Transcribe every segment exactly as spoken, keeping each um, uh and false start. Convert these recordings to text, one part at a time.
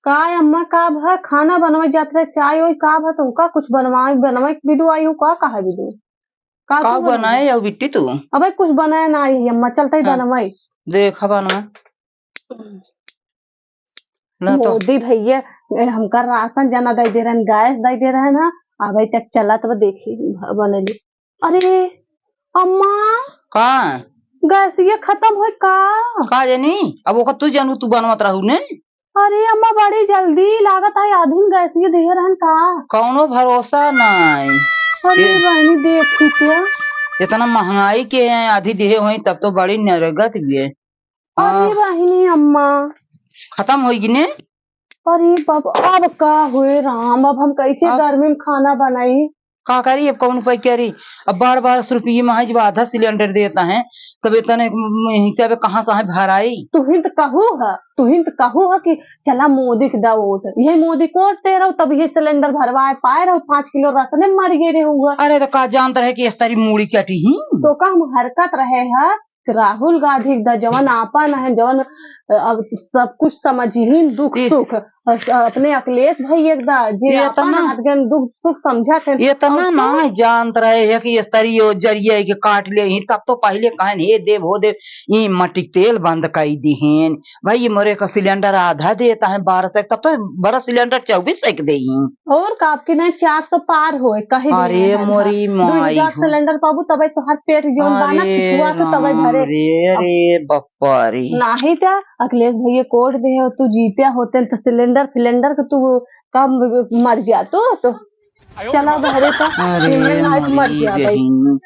का अम्मा, का भा? खाना बनवे जात रहे, चाय ओय का भा? तो का कुछ बनवाए, बनवे के बिदु आई हूँ, का कहा बिदु? का का तू बनवे? बनाए हो बिट्टी तू? अबे कुछ बनाए ना आई है अम्मा, चलते ही हाँ। बनवे। देखा बनवा। ना तो। मोदी भैया, ए, हमका राशन जना दे दे रहन, गैस दे दे रहन ना, अबे तक चलत बा, देखी भ-, बनली। अरे अम्मा, का? गैसिया खत्म होई का? का जानी, अब ओकर तू जानू, तू बनवत रहू ने। अरे अम्मा, बड़ी जल्दी लागत है, आधीन गैसिया दिहे रहन का? कौनो भरोसा नाई। अरे ये बहनी, देखी क्या? इतना महंगाई के है, आधी दिहे होई तब तो बड़ी नरगत भी है। अरे हाँ। बहिनी अम्मा। खत्म होई गिने? अरे बाबा, अब का होए राम, अब हम कैसे अब गर्मी में खाना बनाई? का करी, अब कौन उपाय करी? अब बारह बारह सौ रुपये में जब आधा सिलेंडर देता है, तब इतने म-, हिसाब से कहाँ से है भराई? तुहिन त कहू ह, तुहिन त कहू ह कि चला मोदी के दा वोट, यही मोदी को वोट दे रहो, तब ये सिलेंडर भरवाए पाए रहो, पाँच किलो राशन में मर गए रहे हुआ। अरे तो का जानत रहे कि इस तारी मूड़ी कटी ही? तो का हम हरकत रहे ह, राहुल गांधी क दा, जवन आपन है, जवन, अ, अब सब कुछ समझिहिन, दुख ई सुख, अ, अपने अखिलेश भैया क दा, जे ये आपन तना, हाथ गन दुख सुख समझत है। ये तना और ना तू जानत रहे है कि इस तरी यो जरिया के काट ले ही, तब तो पहले कहन, "हे देव, हो देव, ई मट्टी के तेल बंद कई दिहिन।" भाई, ये मोरे का सिलेंडर आधा देता है बारह सौ, तब तो बड़ा सिलेंडर चउबीस सौ के देई। और का आपके नहीं चार सौ पार होए, कहे अरे दिए हैं मोरी धरा। माई दो हजार हो। सिलेंडर पाबू, तबे तोहार पेट जौन बा ना, अरे छुछुआ के तबे राम भरे। रे, अरे बप्पा रे। नाही त अखिलेश भैया कोड दे हो, तू जीते होते त सिलेंडर फिलेंडर के तू कम मर जा तू तो। चला बहरे तो अरे सिलेंडर नाही त मर मरी जा भाई। गई।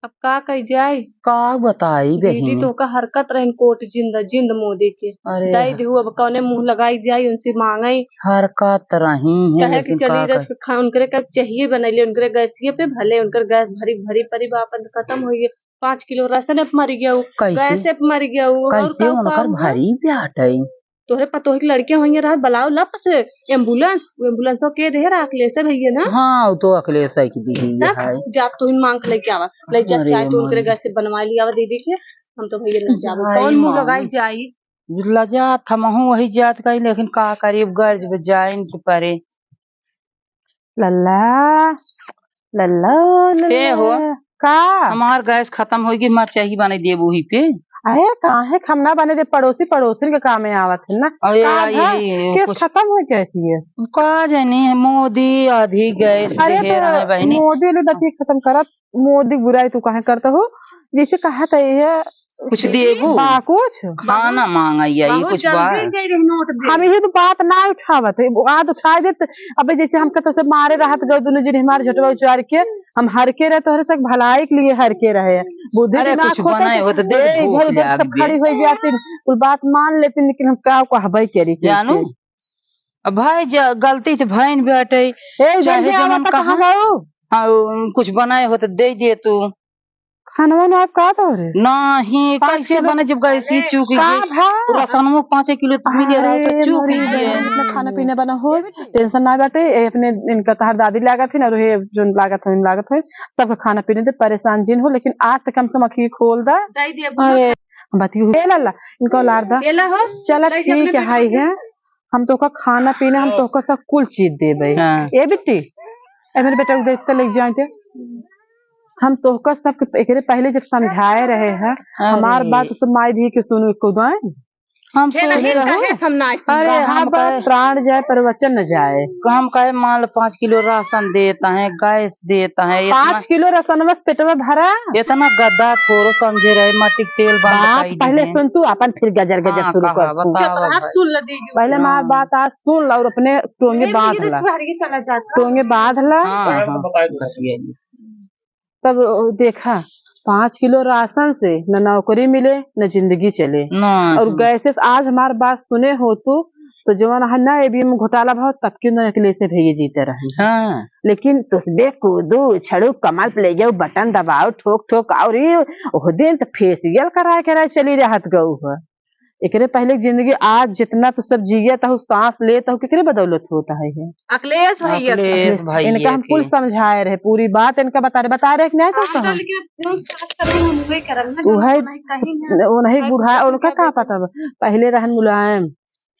अब का कही जाए? का बताई दीदी, बहिन? तोहका हरकत रहन कोट जिंद, जिंद मोदी के। अरे दई ह- देहु, अब कौने मुंह लगाई जाई, उनसे मांगई। हरकत रही है, कहे कि लेकिन चली का रस कर- खा-, उनकरे का चाहिए बनैले, उनकरे गैसिए पे भले उनकर गैस भरी, भरी परी बा, अपन खत्म होइए। पाँच किलो राशन अब मर गया उ, कैसे? गैस अब मर गया उ, और कैसे का, उनकर का हुआ? भरी ब्याटई? तोहरे पतोह के लड़के होइए रहत, बलाओ ला पस एम्बुलेंस, वो एम्बुलेंस के देहे रहा अखिलेश भैया ना? हाँ, वो तो अखिलेश है कि दीदी ये तब है। जा तू ही मांग के लेके आवा, ले जा, अरे चाहे तू उनकरे माई। घर से बनवा लिया आवा दीदी के, हम तो भैया ना जाबो। भाई कौन मुंह माई। लगाई जाई? लजात हमहू वही जात का ही, लेकिन का करी, अब गर्ज बजाइन के परे। लल्ला, लल्ला, लल्ला। ए हो। का? हमार गैस खत्म होई गई, हमार चाही बनाई देबू ही पे। अरे काहे हम ना बने दे, पड़ोसी पड़ोसिन के कामे आवत है ना। अरे का आई, था? आई, आई, केस कुछ खत्म हो कैसी है? का जानी, मोदी आधी गैस अरे देहे तो रहे बहिनी। मोदी वाले दती खत्म करत, मोदी बुराई तू काहे करता हो? जैसे कहा था ये कुछ देबू? बा कुछ? खाना मांगा या, ये बहुत कुछ बा? जल्दी गई रही नोट दे। हम ये तो बात ना उठावत है, वो आज उठा देत। अबे जैसे हमके तो से मारे रहत गए दोनों जने हमारे झटवा उचार के, हम हर के रहे, तोहरे तक भलाई के लिए हर के रहे। बुद्धि अरे दिमाग कुछ होते बनाए तो होते दे ए, भूख इधर उधर लाग सब गए। खड़ी हो जाती, कुल बात मान लेती, लेकिन हम का कहबे करी जानू? कैसे? अब भाई ज-, गलती तो भइन बाटे, ए, चाहे जल्दी जमन आवता कहाँ? कहाँ गऊ? हाँ, कुछ बनाए हो तो दे दे तू। खानवा ना आप का तोरे? नाही, पाँच कैसे किलो बने जब गैसी चूक का गई? भा? राशनवा पाँच किलो तो मिले रहा तो अरे, चूक मरी गई। गए, इतना खाना पीना बना हो, टेंशन ना बाटे। ए, अपने इनका तहार दादी लागत है ना, रहे जोन लागत है, लागत है, सबका खाना पीने दे, परेशान जिन हो, लेकिन आज तक कम से कम अखी खोल दा। दे दे, अरे, हम बात की ए लाला, इनका लार दा। बेला हो, चला ले जा अपने ठीक है, बेटवा हाई के। है, हम तोहका खाना पीना, हम तोहका सब कुल चीज देबे। हाँ। ए बिट्टी, ए मेरे बेटा को देख के लेके जाए थे। हम तोहका सब एकरे पहले जब समझाए रहे हैं, अरे। हमार बात तो माई धी के सुनो एको दाएं। हम हे सुने नहीं, रहू। काहे हम ना सुने? अरे, कहाँ हम बा कहे प्राण जाए पर वचन न जाए। हम कहे मान लो पाँच किलो राशन देता है, गैस देता है, इतना पाँच किलो राशन बस पेटवा भरा। इतना गद्दा थोड़ो समझे रहे, मट्टी के तेल बंद बात कई पहले दिहे। सुन तू, अपन फिर गजर गजर हाँ, शुरू कहा, कर तू। बतावा चुप रह, भाई। सुन ले दीदी। पहले हमार हाँ। बात आज सुन ला और अपने टोंगे अरे, बांध मेरे ला। घर के चला जाता। टोंगे बांध ला। हाँ, हाँ। तब देखा, पाँच किलो राशन से न नौकरी मिले, न जिंदगी चले। ना, और हाँ। गैस से आज हमार बात सुने हो तू, तो जवन है ना, एबीएम घोटाला भाव, तब क्यों ना अखिलेश से भैया जीते रहे। हाँ। लेकिन तुसबे कूदू, छड़ू, कमर पे ले जाओ, बटन दबाओ, ठोक ठोक, और ये, ओह दिन तो फेसियल कराए कराए चली रहत गऊ है। एकरे पहले जिंदगी आज जितना तो सब जियत हो, सांस लेत हो, केकरे बदौलत होता है ये? अखिलेश भैया के। अखिलेश भैया इनका हम कुल के। समझाए रहे, पूरी बात इनका बता रहे, बता रहे कि नहीं करता हम? आजकल के जो साथ कभी हम उहे करब ना, उहे, जो नहीं कहीं ना। वो नहीं कहीं बुढ़ा, कहीं उनका कहीं का पता बा? पहले रहन मुलायम,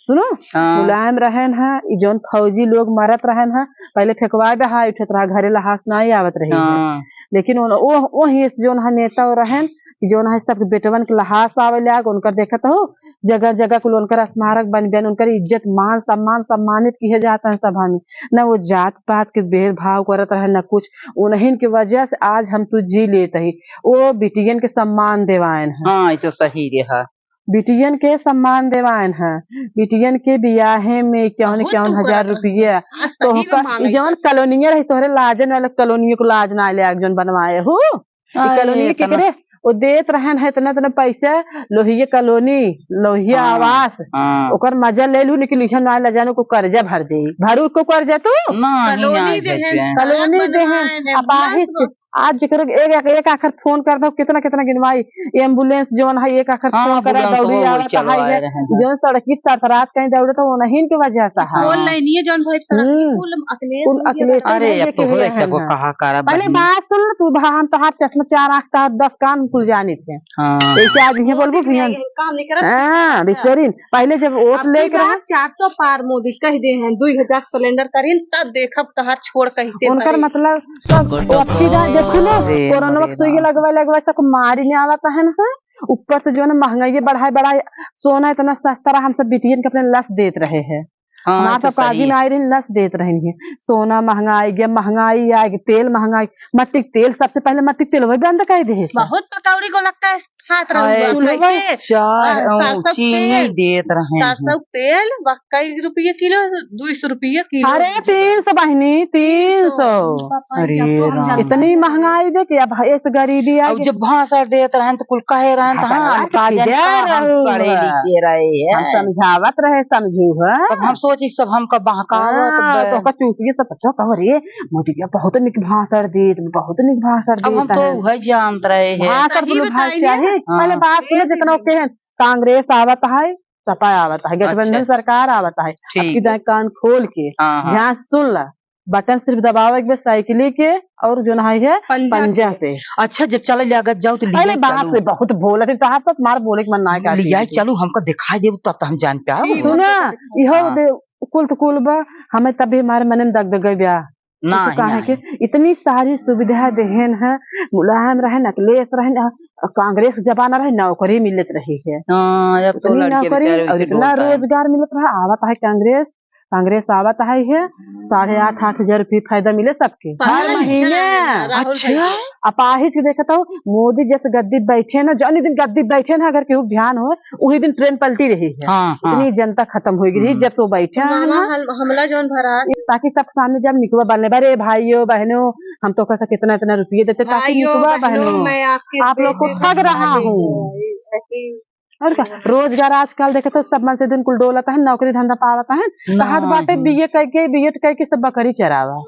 सुनो, हाँ। मुलायम रहेन है, ई जौन फौजी लोग मरत रहेन है, पहले फेंकवाए बहाए उठत रहा, घरे लहास नाहीं आवत रही है। हाँ। लेकिन उन-, ओ, ओही से जौन है नेता वो रहेन, कि जौन है सबके बेटवन के लहास आवे लाग, उनकर देखत हो, जगह जगह कुल उनकर स्मारक बन गए, उनकर इज्जत, मान, सम्मान, सम्मानित किहे जात है सभा में। न वो जात पात के भेदभाव करत रहे, न कुछ। उन्हीं के वजह से आज हम तू जी लेत ही। वो बिटियन के सम्मान देवायन है। हाँ, ये तो सही रहा। बिटियन के सम्मान देवायन है। बिटियन के बियाहे में इक्यावन, बहुत इक्यावन हजार रुपया। हाँ, सही तो में का, मांगे ई जवन कॉलोनिया रही, तोहरे लाजन वाला कॉलोनिया को लाज ना ले, जौन बनवाए हो। ई अरे, कॉलोनी इतना केकरे? वो देत रहन है इतना, इतना पैसा, लोहिया कॉलोनी, लोहिया हाँ, आवास, हाँ। ओकर मजा ले लू, लेकिन इहे ना ले जानो को कर्जा भर दे। भरू को कर्जा तू? नहीं, कॉलोनी नहीं देहन, भर दे। कॉलोनी सड़क देहन, बनवाए ने, अपाहिज ambulance के, आज जेकर एक, एक, एक आखर फोन कर दो, कितना, कितना गिनवाई, ambulance जवन है, एक आखर हाँ, फोन करा, ambulance दौड़ी वो आवत चलवाए है, रहन है। जवन सड़की तरतरात कहीं दौड़े तो वो नहीं के वजह से है। फोन लाइनिए जवन भाई सड़क की हम्म। कुल अखिलेश कुल मुखिया अखिलेश का अरे, अब तो हो रहे सब कहा करा पहले बहिनी। बात सुन, तू बा-, हम तोहार चश्मा चार आँख, तोहार दस कान कुल जानित है। हाँ। ऐसे आज इहे बोलबू कि हम काम नहीं करत। हाँ, बिस्तारिन। पहले जब वोट अब की लेके बार रहा। चार सौ पार मोदी कह दे हैं, दुई हजार सिलेंडर करीन, तब देखब तोहार छोड़ कैसे उनकर करी। मतलब सब वो अब की बार देखू ना, अरे, कोरोना अरे वक्त सुई राम। लगवा, लगवा, सब मारी में आवत है ना। ऊपर से जो है ना महंगाई बढ़ाए, बढ़ाए, सोना इतना सस्ता रहा, हम सब बिटियन के अपने लस देत रहे हैं। हाँ, हमार तो सब काजी सही। में आई रही, लस देत रही है। सोना महंगाई गया, महंगाई आ गई, तेल महंगाई, मट्टी के तेल, सबसे पहले मट्टी के तेल वही बंद कर दे है। बहुत पकौड़ी गोलक्का खात रहू हाय, बा, चूल्हा कैसे? चाय, हाँ, ओ, सरसों चीनी तेल, देत रहे हैं। सरसों तेल बा कई रुपये किलो, दुई सौ रुपये किलो। अरे, तीन सौ बहिनी, तीन सौ। अरे राम। इतनी महंगाई दे कि अब इस गरीबी आ अब गई। जब भाषण देत रहन तो कुल कहे रहन तो घटना हाँ, हम का जाने का हम पढ़े लिखे रहे हैं। हम समझावत रहे, समझू है। तब हम सोची सब हमका बहकावत हाँ, बे। तो ओकर चूतिया सब तो कहो रे, मोदी के बहुत निक भाषण देत, बहुत निक भाषण अब हम देत तो है। उहे जानत रहे हैं। भाषण सही बोलो भाई बताइए। चाहे, हाँ। पहले बात सुनो, जितना ओके है, कांग्रेस आवत है, सपा आवत है, गठबंधन अच्छा। सरकार आवत है। ठीक अब की है। दाएं कान खोल के हाँ, हाँ। ध्यान से सुन ला, बटन सिर्फ दबावे के बा साइकिल के और जो ना है पंजा पंजा पे। पे। अच्छा, जब चले लागत जाओ तो पहले लिया बाहर चलो। से बहुत बोलत है, तो आप तो मार बोले के मन ना है, का लिया चीज के। चलो, हमका दिखाई देबू तब तो हम जान पे आबू। ठीक सुना, बा। इहो हाँ। दे, कुल तो कुल बा, हमें तब भी हमारे मन में दग दग गई ब्याह। ना, कुछ काहे ना। के इतनी सारी सुविधा देहन है, मुलायम रहन, अखिलेश रहन, कांग्रेस के जमाना रहे, नौकरी मिलत रही है। हाँ, अब तो इतनी लड़के नौकरी बेचारे और वैसे इतना बोलता है। रोजगार मिलत रहा, आवत है कांग्रेस, कांग्रेस आवत है, है, साढ़े आठ, आठ हजार रुपये फायदा मिले सबके। पता हर नहीं, महीने। राहुल अच्छा। भैया। अपाहिज के देखत हो, मोदी जैसे गद्दी बैठे ना, जौनी दिन गद्दी बैठे ना, अगर केहू ध्यान हो, वही दिन ट्रेन पलटी रही है। हाँ, हाँ। इतनी जनता खत्म हो गई रही, हम्म। जब तो बैठे हैं पुलवामा ना। हम-, हमला जौन भरा। ताकि सबके सामने जब निकवा बनले, "अरे भाइयों, बहनों, हम तो कैसे कितना, इतना रुपये देते, ताकि भाइयों, निकवा बहनों, बहनों, मैं आपके आप लोग को ठग रहा हूँ।" ऐसी और का? रोजगार आजकल देखे तो सब मन से दिन कुल डोलत है, नौकरी धंधा पावत है। ना, कहत बाटे हाँ। बीए कह के, बीएड कह के सब बकरी चरावा।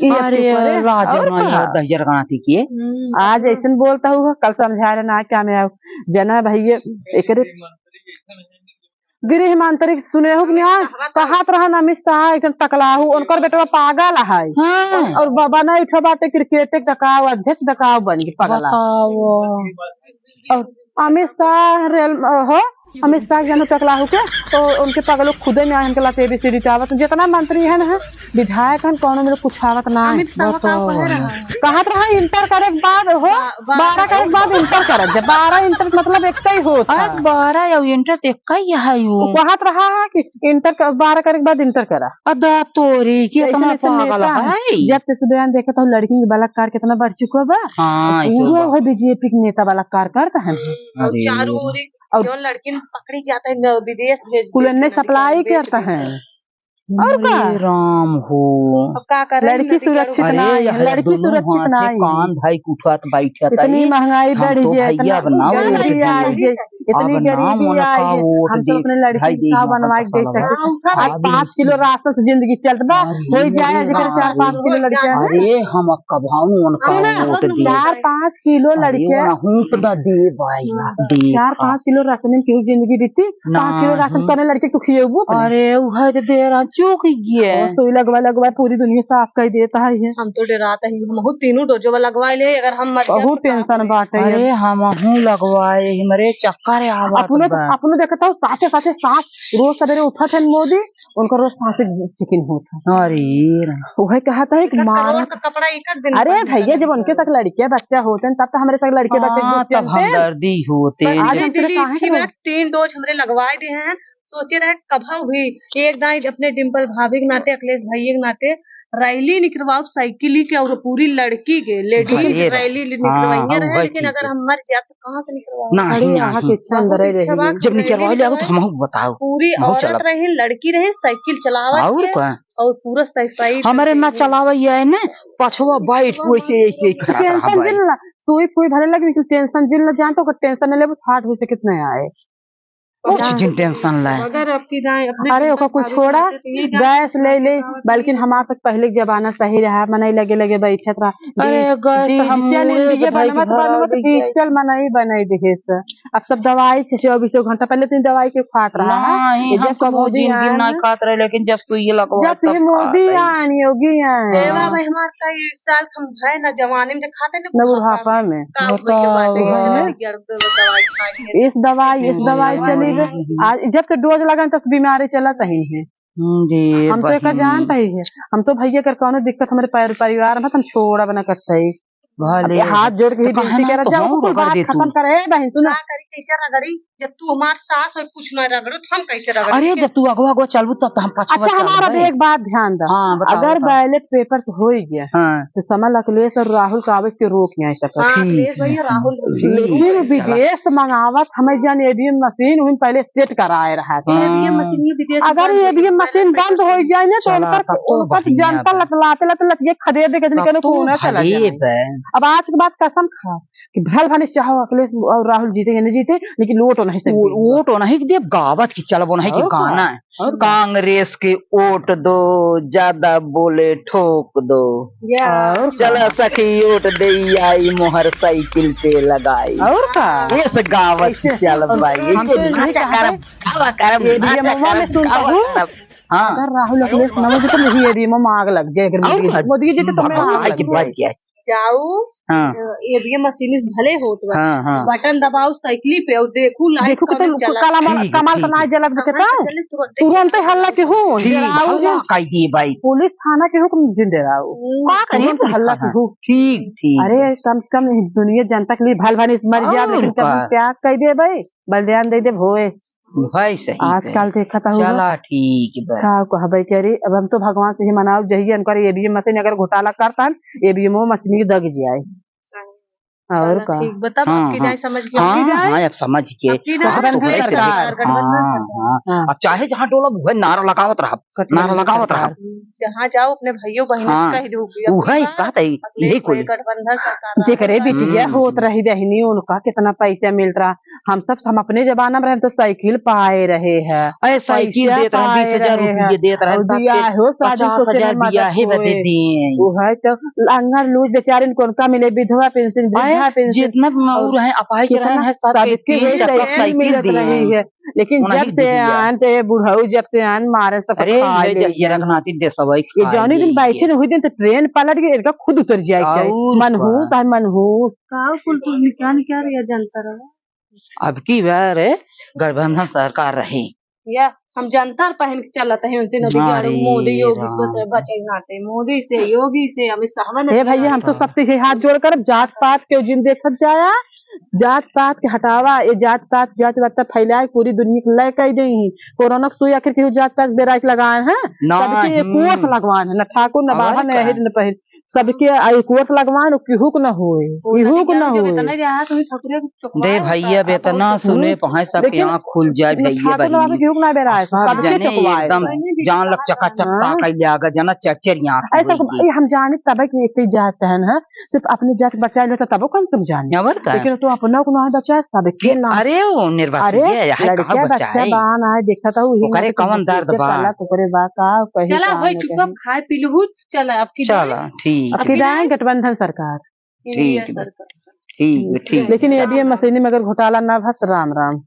ई अरे, अति करे। राजा और ना का? यार दहिजर गांठी के। हम्म। आज ऐसन बोलता हुआ, कल समझा रहे ना क्या मैं आऊ। जना भैया, एकरे गृह मंत्री सुने हो कि नहीं? कहत रहन अमित शाह एकदम टकलाहू, उनकर बेटवा पागल है। हाँ। और बाबा ना उठा बाटे क्रिकेट डकाऊ, अध्यक्ष डकाऊ बन के पगला। बताओ। और अमित शाह रेल, अ, हो, अमित शाह के जानो टकला होके, तो उनके पगलो खुदे में आए, हमके लाते एबीसीडी चावत। जितना मंत्री है ना, विधायक है, कौनो में कुछ आवत ना है। अमित शाह का बताओ। कहे रहा? कहत रहा इंटर करे के बाद हो, बा-, बारह बारह करे के बाद इंटर करत, जब बारह इंटर मतलब एक ही होत अरे है। बारह और इंटर तो एक ही है वो। तो कहत रहा है कि इंटर कर, बारह करे के बाद इंटर करा। अदा तोरी की ऐसे इतना ऐसे पागल नेता है। है। जब से बयान देखे तो लड़की के बलात्कार कितना बढ़ चुका बा। हाँ, ई तो पूरा बा। वही बीजेपी के नेता बलात्कार करता है। हम्म, और अरे। चारों ओर और जो लड़किन पकड़ी जाता है, न, विदेश भेज कुल देते हैं, सप्लाई विदेश करता भेज है। देते हैं। और का? अरे राम हो। अब का करें, लड़की नदी के सुरक्षित अरे, नहीं है, यह लड़की दोनों सुरक्षित हाथे नहीं है। कान धई के उठत बैठत इतनी है। महंगाई हम बढ़ तो गई है, भैया इतना अब ना गरीबी वोट आई देब। है, इतनी अब ना गरीबी उनका आई है। वोट हम तो देब। अपने लड़की भाई का देख, बनवाए के दे सके। आज पाँच किलो राशन से जिंदगी चलत बा, अरे, हो जाए अरे, जेकर चार पाँच किलो लड़के। अरे, हम कब हम उनका सुना, वोट देब। चार पाँच किलो अरे, लड़के। वहाँ हूँ तो ना देब भाई, देब। चार पाँच किलो राशन में केहू जिंदगी बीती? पाँच किलो राशन नहीं। कने लड़के तू खियेबू अपने? अरे, उहे तो दे रहा, चूक गए। और सुई लगवा, लगवा पूरी दुनिया साफ कर देता है ये। हम तो डरात ही, हम बहुत तीनों डोजवा लगवा ले, अगर हम मर जाए बहुत तो का टेंशन होई? बाटे ये। अरे, हमहू लगवाए, हमरे चक्कर अरे, आवत अपनो, बा। अपनो देखत हो, साथे, साथे सास रोज सबेरे उठत है मोदी, उनका रोज सासे चिकन होत है। अरे राम। उहे कहत है कि एक एक मारा करोड़ का कपड़ा एक एक दिन अरे पहनने भैया, जब लगता उनके है। तक लड़के बच्चा होते हैं, तब तो हमरे तक लड़के बच्चे हाँ, तब चलते हैं। हमदर्दी होते हैं। आज बस हम तेरे दिल्ली काहे अच्छी करें? बात, तीन डोज हमरे लगवाए दिए हैं। सोचे रहे कभव भी एक दाई अपने डिम्पल भाभी के नाते, अखिलेश भैया के नाते रैली निकलवाओ साइकिल के और पूरी लड़की के लेडीज अरे रा-, रैली हाँ, निकलवाइए हाँ, रहे, वही लेकिन चीज अगर है। हम मर जाए तो कहाँ से निकलवाओ? नहीं, अरे, नहीं। यहाँ के इच्छा बहुत अंदर है इच्छा रही बा है। कि जब निकलवाओ रैली ले आओ तो निकलवाए। हमहू बताओ। पूरी हमहू औरत चलब। रही, लड़की रही, साइकिल चलावत और है का? और पूरा सफाई हमारे ना सफाई चलावे ये है ना, पछवा बैठ के ऐसे, ऐसे ही खड़ा रहा टेंशन भाई। जिन ला, सुई फुई भले लगे, लेकिन टेंशन जिन ला, जान तो ओकर टेंशन न लेबो, फाट हो से कितना आए। कुछ जिन टेंशन लाए। अगर आपकी दाएं अपने अरे, ओकर कुछ छोड़ा, गैस ले ले, बल्कि हमार तक पहले के जमाना सही रहा, मनई लगे लगे बैठत रहा। अरे, गैस तो हम डिजिटल इंडिया बनवत बनवत डिजिटल मनई बनाई देहे से। अब सब दवाई से चौबीसों घंटा, पहले तो दवाई के खात रहा है। नहीं, ये हम जब से कबो मोदी जिंदगी में आए ना हैं, खात रहे, लेकिन जब से ये लगवा जब से तब ये मोदी खात है। आए, योगी आए। ए बाबा, हमार का ये साल हम है ना जवानी में खाते ना ना बुढ़ापा बुढ़ापा में। में। का बताओ, भैया बाटे, है ना? ये दवाई खाई है। इस दवाई, इस दवाई हम्म, चली गई। हम्म। आज जब से डोज लगा तब से बीमारी चलत ही है। हम्म, जी, हम तो एकर बहिनी। जानत ही है। हम तो भैया कर कौनो दिक्कत हमारे पर-, परिवार में हम छोड़ा बना करते ही। भले। अब हाथ जोड़ के तो ही विनती करा, जाओ, कुल बात खत्म करे, ए बहिन, सुनो। का करी, कैसे रगड़ी? जब तू हमार सास हो, कुछ ना रगड़ो, तो हम कैसे रगड़ी? अरे, जब तू अगवा अगवा चलबू, तब तो हम पछवा अच्छा, हमारा चलबे। एक बात ध्यान दा। हाँ, बताओ, अगर बताओ। बैलेट पेपर से होई गया, हाँ। तो समझ ला, अखिलेश और राहुल का आवे से रोक नहीं सकत। हाँ, ठीक। अखिलेश भैया, राहुल ठीक। लेकिन विदेश से मंगावत हमें जन ईवीएम मशीन, उन पहले सेट कराए रहा था। हाँ। ईवीएम मशीन ये विदेश से अगर बंद ईवीएम होई, मशीन बंद हो जाए ना, तो चला, उनकर, तब तो उनकर बढ़िया जनता बा। लतलाते, लतलाते ये खदेड़ दे के तब जिनके तो कोना चला भले जाए। बा। अब आज के बाद कसम खा कि भल भले चाहो अखिलेश और राहुल जीते या नहीं जीते, लेकिन वोट नहीं सकते। वो-, वोट नहीं देब, गावत की चलबो नहीं कि और का? गाना है। और का? कांग्रेस के वोट दो, ज्यादा बोले ठोक दो। या। और का? चला सखी वोट दे आई, मोहर साइकिल पे लगाई। और का? ये से गावत की ऐसे चलब भाई, हम ये तो यही नाचा चाहते करब, हैं। गावा करब, ये भी नाचा महुआ में करब, सुनता गावा हूँ। करब। हाँ। अगर राहुल अखिलेश ना हो तो यही ईवीएम में आग लग जाए, अगर और मोदी, मोदी जी तो तुम्हें आग लग जाए। जाऊ, हाँ। अ, ईवीएम मशीन भले होत बा। हाँ, हाँ। बटन दबाओ साइकिल पे और देखू लाइट देखू कौन कितना चलत। कला ठीक, कमाल ठीक। तो ना जलत बा, कहाँ कितना? से चले तुरंत? तुरंत हल्ला के हो, ठीक, डराओ हल्ला जिन। का ये भाई। पुलिस थाना के हुक्म जिन डराओ। हम्म। का करी तुरंत पुलिस हल्ला थाना? के हो। ठीक, ठीक। अरे, कम से कम दुनिया जनता के लिए भल भले मर जाए, और लेकिन कभी का? त्याग कर दे भाई, बलिदान दे दे भोए। भाई सही आजकल कहे। देखत हूँ ना। चला ठीक बा। का कहबे करे, अब हम तो भगवान से ही मनाओ, जहिया इनकर ईवीएम मशीन अगर घोटाला करतन, ईवीएम मशीन के दग जाए। और चला का? ठीक बा, तब हाँ, आपकी हाँ। राय समझ गया। हाँ, आपकी राय? हाँ, अब समझ के। आपकी राय? गठबंधन सरकार। गठबंधन हाँ, सरकार। हाँ। हाँ। अब चाहे जहाँ डोलब, वह नारा लगावत रहा, नारा लगावत रहा। जहाँ जाओ अपने भइयो बहिन हाँ। कह दो, उहे कहत है, यही कुल। गठबंधन सरकार जेकरे बिटिया हम्म। होत रही रहनी, उनका कितना पैसा मिलत रहा। हम सब, हम अपने जमाना में रहे तो साइकिल पाए रहे हैं। अरे साइकिल पैसा देत रहे, पाए बीस हजार रहे रुपये हैं। देत रहे, और तब दिया के हो शादी पचास हजार सोचे में बियाहे मदद बदे होए। दिए। वो है तो लंगर लूज बेचारे इनको उनका मिले, विधवा पेंशन, वृद्धा अरे पेंशन। जितना और रहे, अपाहिज रहे कितना हैं, सबके सबके तीन वही चक्का साइकिल साइकिल मिलत दिए। रही है। लेकिन उन्हीं जब से दिया। आन ते बुढ़ऊ, जब से आन मारे सब अरे, खा ले ले। जहिया रघुनाथी देसवई ये खा जौनी दिन ले बैठे ये। न, वही दिन तो ट्रेन पलट गई, इनका खुद उतर जाए के चाही। और मनहूस का? है मनहूस। का कुल कुल निकाल निकाल या जनता रहा। अब की बार गठबंधन सरकार रही। या हम जनता पहन के चलत है उनसे नदी अरे मोदी योगी राम। से बचे घाटे, मोदी से, योगी से, अमित शाह ने हे भैया, हम तो हाँ। सबसे ये हाथ जोड़ कर जात पात के जिन देखत जाया, जात पात के हटावा, ये जात पात, जात पात फैलाए पूरी दुनिया के लय कई देई। कोरोना के सुई आखिर केहू जात पात बेरा के लगाए हैं? ना, सबके एक हम्म। कोर्स लगवाए हैं, ना ठाकुर, ना और बाभन, ना का? अहिर, ना पहिर, सबके आ एक कोर्स लगवाए, केहू के ना होए, केहू के ना होए। रे भैया, बेतना सुने पहुँचे, सबके लेकिन आँख खुल जाए भैया ठाकुर, ना बाभन, बहिनी। केहू के ना बेरा है, सब सबके जने चकवाए एकदम हैं। जान लग चकाचक हाँ। ताकइ लागे, जना चरचर आँख ऐसा हुई ये। ये हम जाने तब कि एक ही जात है ना, सिर्फ अपने जात बचाए लेता तबो कम समझाने। और का? लेकिन तो अपना को ना बचाए, सबके ना। अरे वो निर्वासित अरे, है, यहाँ लड़का कहाँ बच्चा बचाए? बान आए, देखा था वही ओकरे ना तो कवन दर्द बच्चे बा? चला, ओकरे बा का, कहीं चला, का होई ना चुप, कहीं। खाए पी लूहू, चला, अब की चला, बार? ठीक। अब की दाएं गठबंधन सरकार। ठीक इंडिया बा। सरकार। ठीक बा, ठीक। लेकिन चला। ईवीएम मशीन में अगर घोटाला ना भा, तो राम राम।